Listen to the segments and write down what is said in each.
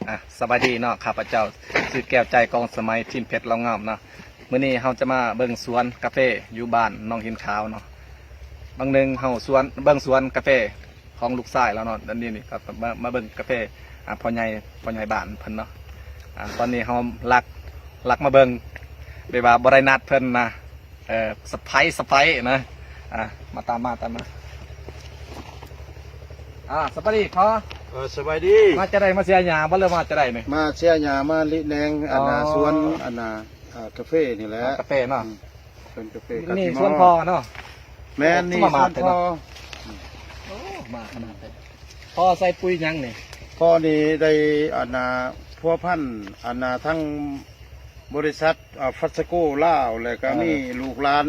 ອ່ະ ສະບາຍດີເນາະ ຂ້າພະເຈົ້າຊື່ແກ້ວໃຈ ກອງສະໄໝ ທີມເພັດລາວງາມເນາະ. ມື້ນີ້ເຮົາຈະມາເບິ່ງສວນກາເຟຢູ່ບ້ານໜອງຫີນຂາວເນາະ. ບາງໜຶ່ງເຮົາສວນ ເບິ່ງສວນກາເຟຂອງລູກຊາຍລາວເນາະ. ອັນນີ້ນີ້ກໍມາ ມາເບິ່ງກາເຟ ອ່າ ພໍ່ໃຫຍ່ ພໍ່ໃຫຍ່ບ້ານເພິ່ນເນາະ. ອ່າ ຕອນນີ້ເຮົາລັກ ລັກມາເບິ່ງ ແບບວ່າບໍ່ໄດ້ນັດເພິ່ນນະ. ເອີ ສະໄພ ສະໄພນະ. ອ່າ ມາ ຕາມມາ ຕາມມາ. ອ່າ ສະບາຍດີພໍ່. ເອີ ສະບາຍດີ. ມາຈາກໃດ? ມາເສຍຫຍ້າບໍ່ ຫຼືມາຈາກໃດນີ້? ມາເສຍຫຍ້າ ມາລິແນງ ອັນນ່າ ອໍ ສວນ ອັນນ່າ ເອີ ກາເຟນີ້ແຫຼະ. ອ່າ ກາເຟເນາະ. ອືມ ສວນກາເຟ. ນີ້ສວນພໍ່ເນາະ. ແມ່ນ ນີ້ສວນພໍ່. ໂອ້ ມາຂະໜາດໃດ? ພໍ່ໃສ່ປຸຍຫຍັງນີ້? ພໍ່ນີ້ໄດ້ ອັນນ່າ ພົວພັນ ອັນນ່າ ທັງ ບໍລິສັດ ອ່າ ຟາສໂກລາວ ແລ້ວກໍ ເອີ ມີລູກຫຼານ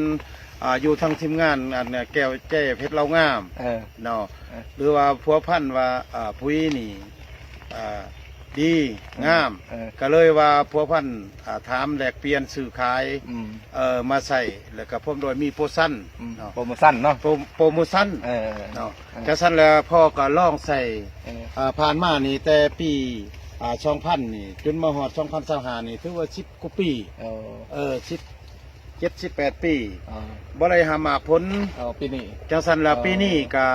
ອ່າ ຢູ່ທາງທີມງານ ອັນ ແກ້ວແຈ້ເພັດລາວງາມ ເອີ ເນາະ ເອີ ຫຼືວ່າພົວພັນວ່າ ອ່າ ປຸຍນີ້ ອ່າ ດີ ອືມ ງາມ ເອີ ກໍເລີຍວ່າພົວພັນ ອ່າ ຖາມແລກປ່ຽນຊື້ຂາຍ ອືມ ເອີ ມາໃຊ້ ແລ້ວກໍພ້ອມດ້ວຍມີໂປຣຊັນ ອືມ ເນາະ ໂປຣໂມຊັນເນາະ ໂປຣ ໂປຣໂມຊັນ ເອີ ເນາະ ເອີ ຈັ່ງຊັ້ນແລ້ວພໍ່ກໍລອງໃຊ້ ເອີ ອ່າ ຜ່ານມານີ້ແຕ່ປີ ອ່າ ສອງພັນນີ້ ຈົນມາຮອດສອງພັນຊາວຫ້ານີ້ ຖືວ່າສິບກວ່າປີ ເອີ ເອີ ສິບ ເຈັດ ສິບແປດປີ ເອີ ບໍ່ໄດ້ຮັບໝາກຜົນ ເອີ ປີນີ້ ຈັ່ງຊັ້ນລະ ເອີ ປີນີ້ກະ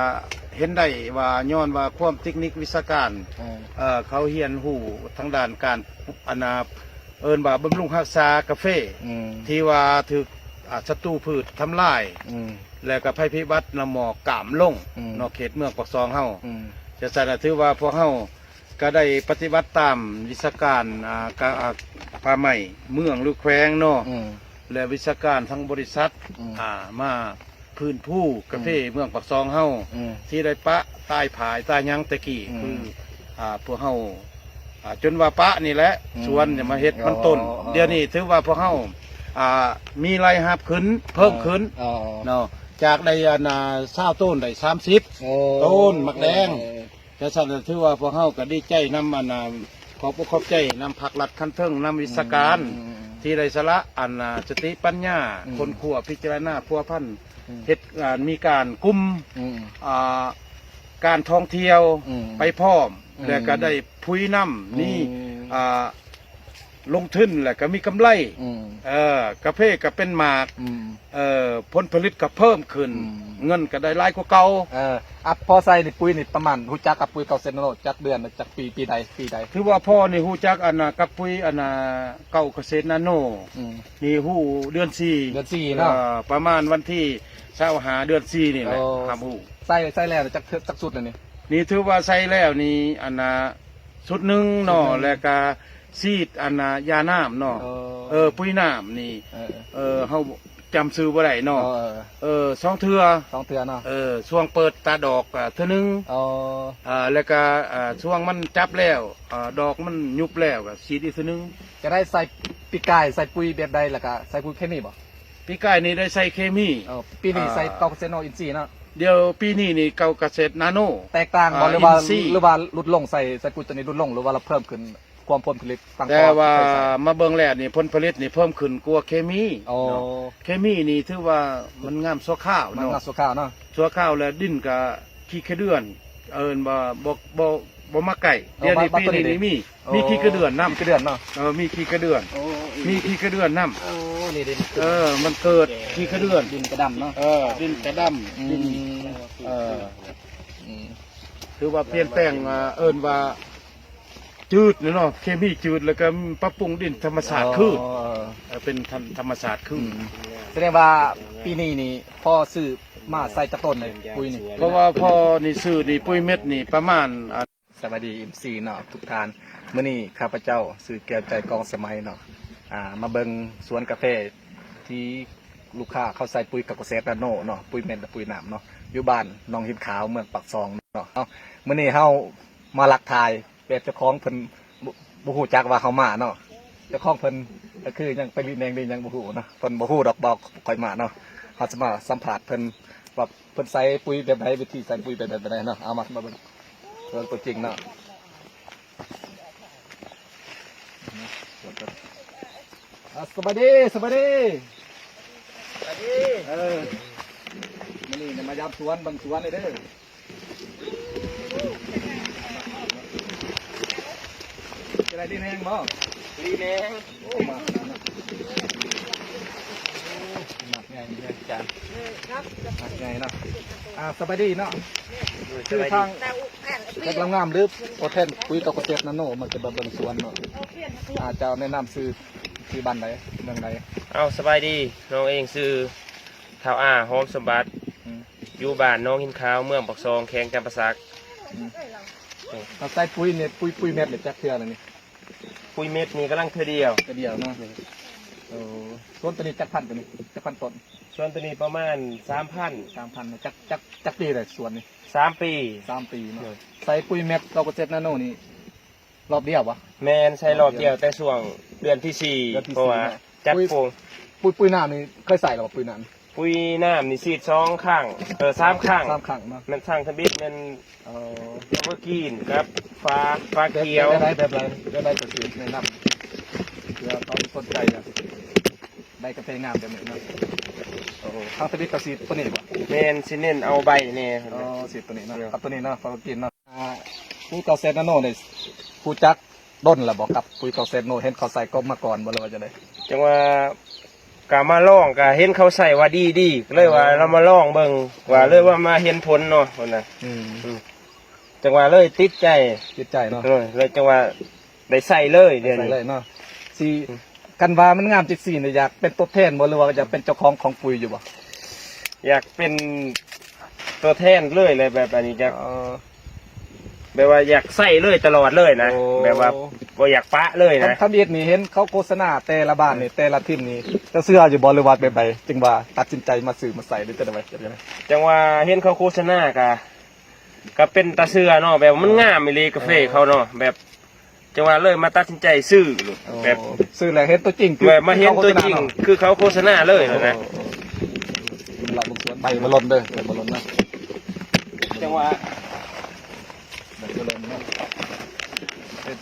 ເຫັນໄດ້ວ່າ ຍ້ອນວ່າຄວາມເຕັກນິກວິຊາການ ເອີ ເອີ ເຂົາຮຽນຮູ້ທາງດ້ານການ ອັນນ່າ ເອີ້ນວ່າບຳລຸງຮັກສາກາເຟ ອືມ ທີ່ວ່າຖືກ ອ່າ ສັດຕູພືດທຳລາຍ ອືມ ແລ້ວກະໄພພິບັດນ້ຳໝອກກ້າມລົງ ອືມ ນອກເຂດເມືອງປາກຊ່ອງເຮົາ ອືມ ຈັ່ງຊັ້ນລະ ຖືວ່າພວກເຮົາ ກໍໄດ້ປະຕິບັດຕາມວິຊາການ ອ່າ ກະ ອ່າ ປ່າໄມ້ເມືອງ ຫຼື ແຂວງເນາະ ອືມ ແລະ ວິຊາການທາງບໍລິສັດ ອືມ ອ່າ ມາຟື້ນຟູກາເຟ ອືມ ເມືອງປາກຊ່ອງເຮົາ ອືມ ທີ່ໄດ້ປະຕາຍຜາຍຕາຍຫຍັງແຕ່ກີ້ ອືມ ຄື ອ່າ ພວກເຮົາ ອ່າ ຈົນວ່າປະນີ້ແຫຼະ ອືມ ສວນມາເຮັດມັນຕົ້ນ ອໍ ດຽວນີ້ຖືວ່າພວກເຮົາ ອ່າ ມີລາຍຮັບຂຶ້ນ ເພີ່ມຂຶ້ນ ອໍ ເນາະ ຈາກໄດ້ ອັນນ່າ ຊາວໂຕນ ໄດ້ສາມສິບ ໂອ້ ໂຕນ ໝາກແດງ ເອີ ຈັ່ງຊັ້ນຖືວ່າພວກເຮົາກໍດີໃຈນຳ ອັນນ່າ ຂອບອົກຂອບໃຈນຳພັກລັດຂັ້ນເທິງ ນຳວິຊາການ ອືມ ທີ່ໄດ້ສະຫຼະ ອັນນ່າ ສະຕິປັນຍາ ອືມ ຄົ້ນຄວ້າພິຈາລະນາພົວພັນ ອືມ ເຮັດ ອ່າ ມີການກຸ່ມ ອືມ ອ່າ ການທ່ອງທ່ຽວ ອືມ ໄປພ້ອມ ອືມ ແລະກໍໄດ້ປຸຍນຳ ອືມ ມີ ອ່າ ລົງທຶນແລ້ວກໍມີກຳໄລ ອືມ ເອີ ກາເຟກໍເປັນໝາກ ອືມ ເອີ ຜົນຜະລິດກໍເພີ່ມຂຶ້ນ ອືມ ເງິນກໍໄດ້ຫຼາຍກວ່າເກົ່າ ເອີ ອາ ພໍ່ໃສ່ນີ້ ປຸຍນີ້ປະມານ ຮູ້ຈັກກັບປຸຍເກົ້າເຊັນນາໂນຈັກເດືອນ ຈັກປີ ປີໃດ ປີໃດ? ຖືວ່າພໍ່ນີ້ຮູ້ຈັກ ອັນນ່າ ກັບປຸຍ ອັນນ່າ ເກົ້າກະເສດນາໂນ ອືມ ນີ້ຮູ້ເດືອນສີ່ ເດືອນສີ່ເນາະ ເອີ ປະມານວັນທີຊາວຫ້າ ເດືອນສີ່ນີ້ແຫຼະ ໂອ້ ຮັບຮູ້ ໃສ່ ໃສ່ແລ້ວຈັກ ຈັກຊຸດແລ້ວນີ້? ນີ້ຖືວ່າໃສ່ແລ້ວນີ້ ອັນນ່າ ຊຸດໜຶ່ງເນາະ ຊຸດໜຶ່ງ ແລ້ວກະສີດ ອັນນ່າ ຢານ້ຳເນາະ ເອີ ເອີ ປຸຍນ້ຳນີ້ ເອີ ເອີ ເຮົາຈຳຊື່ບໍ່ໄດ້ເນາະ ເອີ ເອີ ສອງເທື່ອ ສອງເທື່ອເນາະ ເອີ ຊ່ວງເປີດຕາດອກ ອ່າ ເທື່ອໜຶ່ງ ອໍ ອ່າ ແລ້ວກະ ອ່າ ຊ່ວງມັນຈັບແລ້ວ ອ່າ ດອກມັນຍຸບແລ້ວກະສີດອີກເທື່ອໜຶ່ງ. ຈະໄດ້ໃສ່ ປີກາຍໃສ່ປຸຍແບບໃດ ແລ້ວກະໃສ່ປຸຍເຄມີບໍ່? ປີກາຍນີ້ໄດ້ໃສ່ເຄມີ ເອີ ປີນີ້ໃສ່ ອ່າ ເກົ້າກະເສດນາໂນ ອິນຊີເນາະ ດຽວປີນີ້ນີ້ເກົ້າກະເສດນາໂນ ແຕກຕ່າງບໍ່ ອ່າ ຫຼືວ່າ ອິນຊີ ຫຼືວ່າຫຼຸດລົງ ໃສ່ ໃສ່ປຸຍໂຕນີ້ຫຼຸດລົງ ຫຼືວ່າເພີ່ມຂຶ້ນຄວາມຜົນຜະລິດຕັ້ງ ແຕ່ວ່າມາເບິ່ງແລ້ວນີ້ ຜົນຜະລິດນີ້ເພີ່ມຂຶ້ນກວ່າເຄມີ ອໍ ເນາະ ເຄມີນີ້ຖືວ່າມັນງາມຊົ່ວຄາວ ມັນ ເນາະ ງາມຊົ່ວຄາວເນາະ ຊົ່ວຄາວ ແລ້ວດິນກະຂີ້ກະເດືອນ ເອີ້ນວ່າບໍ່ ບໍ່ ບໍ່ມັກໃກ້ ອໍ ດຽວນີ້ ມາ ມາ ປີນີ້ນີ້ມີ ໂອ້ ມີຂີ້ກະເດືອນນຳ ຂີ້ກະເດືອນເນາະ ເອີ ມີຂີ້ກະເດືອນ ໂອ້ ມີຂີ້ກະເດືອນນຳ ໂອ້ ນີ້ເດ້ ເອີ ມັນເກີດຂີ້ກະເດືອນ ດິນກະດຳເນາະ ເອີ ດິນກະດຳ ອືມ ດິນ ເອີ ອືມ ຖືວ່າປ່ຽນແປງ ອ່າ ເອີ້ນວ່າຈືດເນາະ ເຄມີຈືດ ແລ້ວກໍປັບປຸງດິນທຳມະຊາດຄືນ ອໍ ເອີ ເປັນທຳ ທຳມະຊາດຄືນ ອືມ ສະແດງວ່າປີນີ້ນີ້ພໍ່ຊື້ມາໃສ່ຈັກໂຕນໃນປຸຍນີ້? ເພາະວ່າພໍ່ນີ້ຊື້ນີ້ປຸຍເມັດນີ້ປະມານ ອ່າ ສະບາຍດີ ເອັມຊີ ເນາະ ທຸກທ່ານ. ມື້ນີ້ຂ້າພະເຈົ້າຊື່ແກ້ວໃຈ ກອງສະໄໝ ເນາະ ອ່າ ມາເບິ່ງສວນກາເຟທີ່ລູກຄ້າເຂົາໃສ່ປຸຍເກົ້າກະເສດນາໂນເນາະ ປຸຍເມັດ ແລະ ປຸຍນ້ຳເນາະ ຢູ່ບ້ານໜອງຫີນຂາວ ເມືອງປາກຊ່ອງເນາະ. ເອົາ ມື້ນີ້ເຮົາມາລັກຖ່າຍແບບເຈົ້າຂອງເພິ່ນບໍ່ ບໍ່ຮູ້ຈັກວ່າເຮົາມາເນາະ. ເຈົ້າຂອງເພິ່ນກໍຄືຍັງໄປລີ້ແນງລີ້ຫຍັງບໍ່ຮູ້ເນາະ ເພິ່ນບໍ່ຮູ້ດອກວ່າຂ້ອຍມາເນາະ. ເຮົາຈະມາສຳພາດເພິ່ນວ່າ ເພິ່ນໃສ່ປຸຍແບບໃດ ວິທີໃສ່ປຸຍແບບໃດ ແບບໃດເນາະ. ເອົາມາ ມາເບິ່ງ ເບິ່ງຕົວຈິງເນາະ. ອ່າ ສະບາຍດີ ສະບາຍດີ ສະບາຍດີ. ເອີ ມື້ນີ້ມາຢາມສວນ ເບິ່ງສວນເດີ. ໄດ້ດີແຮງບໍ່? ດີແຮງ. ໂອ້ ໝາກນັ້ນນະ ໂອ້ ໝາກໃຫຍ່ເດ້ອາຈານ ໝາກໃຫຍ່ເນາະ. ອ່າ ສະບາຍດີເນາະ ໂດຍ ຊື່ທາງ ສະບາຍດີ ເຈັດລຳງາມ ຫຼື ຕົວແທນປຸ໋ຍເກົາເກສຕນາໂນ ມາຈະມາເບິ່ງສວນເນາະ. ອ່າ ເຈົ້າແນະນຳຊື່ ຊື່ບ້ານໃດ ເມືອງໃດ? ເອົາ ສະບາຍດີ ນ້ອງເອງຊື່ ທ້າວອາ ຫອມສົມບັດ ອືມ ຢູ່ບ້ານໜອງຫີນຂາວ ເມືອງປາກຊ່ອງ ແຂວງຈຳປາສັກ. ອືມ ເອົາໃສ່ປຸ໋ຍນີ້ ປຸ໋ຍ ປຸ໋ຍເມັດນີ້ຈັກເທື່ອແລ້ວນີ້? ປຸ໋ຍເມັດນີ້ກຳລັງເທື່ອດຽວ ເທື່ອດຽວເນາະ. ໂອ້ ສວນໂຕນີ້ຈັກພັນ ໂຕນີ້ຈັກພັນຕົ້ນ? ສວນໂຕນີ້ປະມານສາມພັນ ສາມພັນ. ຈັກ ຈັກ ຈັກປີແລ້ວສວນນີ້? ສາມປີ ສາມປີເນາະ. ໂດຍ ໃສ່ປຸ໋ຍເມັດເກົາເກສຕນາໂນນີ້ ລອບດຽວບໍ່? ແມ່ນ ໃສ່ລອບດຽວ ແຕ່ຊ່ວງເດືອນທີສີ່ ເດືອນທີສີ່ ເພາະວ່າ ເນາະ ຈັດໂປ່ງ. ປຸ໋ຍ ປຸ໋ຍ ປຸ໋ຍນ້ຳນີ້ເຄີຍໃສ່ແລ້ວບໍ່? ປຸ໋ຍນ້ຳ ປຸ໋ຍນ້ຳນີ້ສີດສອງຄັ້ງ ເອີ ສາມຄັ້ງ ສາມຄັ້ງເນາະ. ແມ່ນຄັ້ງທຳອິດແມ່ນ ເອີ ເວອກຣີນກັບຝາ ຝາຂຽວ. ແບບໃດ ແບບໃດ ແບບໃດກໍຊິແນະນຳ ເພື່ອເຂົາສົນໃຈຢາກໄດ້ກາເຟງາມແບບນີ້ເນາະ. ໂອ້ ຄັ້ງທຳອິດກໍສີດໂຕນີ້ບໍ່? ແມ່ນ ຊິເນັ້ນເອົາໃບແດ່. ອໍ ສີດໂຕນີ້ເນາະ ກັບໂຕນີ້ເນາະ ເວອກຣີນເນາະ. ອ່າ ປຸ໋ຍເກົາເກສຕນາໂນນີ້ ຮູ້ຈັກດົນແລ້ວບໍ່ກັບປຸ໋ຍເກົາເກສຕນາໂນ? ເຫັນເຂົາໃສ່ກົບມາກ່ອນບໍ່ ຫຼືວ່າຈັ່ງໃດ? ຈັ່ງວ່າ ກະມາລອງ ກະເຫັນເຂົາໃຊ້ວ່າດີໆ ກະເລີຍວ່າ ເອີ ລອງມາລອງເບິ່ງ ວ່າ ເອີ ເລີຍວ່າມາເຫັນຜົນເນາະ ພຸ້ນນະ. ອືມ ອືມ ຈັ່ງວ່າເລີຍຕິດໃຈ ຕິດໃຈເນາະ. ເອີ ເລີຍຈັ່ງວ່າໄດ້ໃຊ້ເລີຍດຽວນີ້ ໃຊ້ເລີຍເນາະ. ຊິ ອືມ ຄັນວ່າມັນງາມຈັ່ງຊີ້ນີ້ ຢາກເປັນຕົວແທນບໍ່ ຫຼືວ່າຢາກເປັນເຈົ້າຂອງຂອງປຸ໋ຍຢູ່ບໍ່? ຢາກເປັນຕົວແທນເລີຍແຫຼະ ແບບອັນນີ້ ຢາກ ເອີ ແບບວ່າຢາກໃຊ້ເລີຍຕະຫຼອດເລີຍນະ. ໂອ້ ແບບວ່າບໍ່ຢາກປະເລີຍນະ. ທຳ ທຳອິດນີ້ເຫັນເຂົາໂຄສະນາແຕ່ລະບ້ານນີ້ ເອີ ແຕ່ລະທີມນີ້ ເຈົ້າເຊື່ອຢູ່ບໍ່ ຫຼືວ່າແບບໃດ ຈຶ່ງວ່າຕັດສິນໃຈມາຊື້ມາໃຊ້ ຫຼືຈັ່ງໃດ? ຈັ່ງວ່າເຫັນເຂົາໂຄສະນາກະ ກະເປັນຕາເຊື່ອເນາະ ແບບວ່າມັນ ເອີ ງາມອີ່ຫຼີກາເຟ ເອີ ເຂົາເນາະ ແບບ ຈັ່ງວ່າເລີຍມາຕັດສິນໃຈຊື້ ໂອ້ ແບບ ຊື້ແລ້ວເຫັນຕົວຈິງ ແບບມາເຫັນຕົວຈິງຄືເຂົາໂຄສະນາເລີຍນະ. ໂອ້ ລະເບິ່ງສວນ ໃບມະລົນເດີ ໃບມະລົນນະ. ຈັ່ງວ່າ ໃບມະລົນເນາະ ເປັນ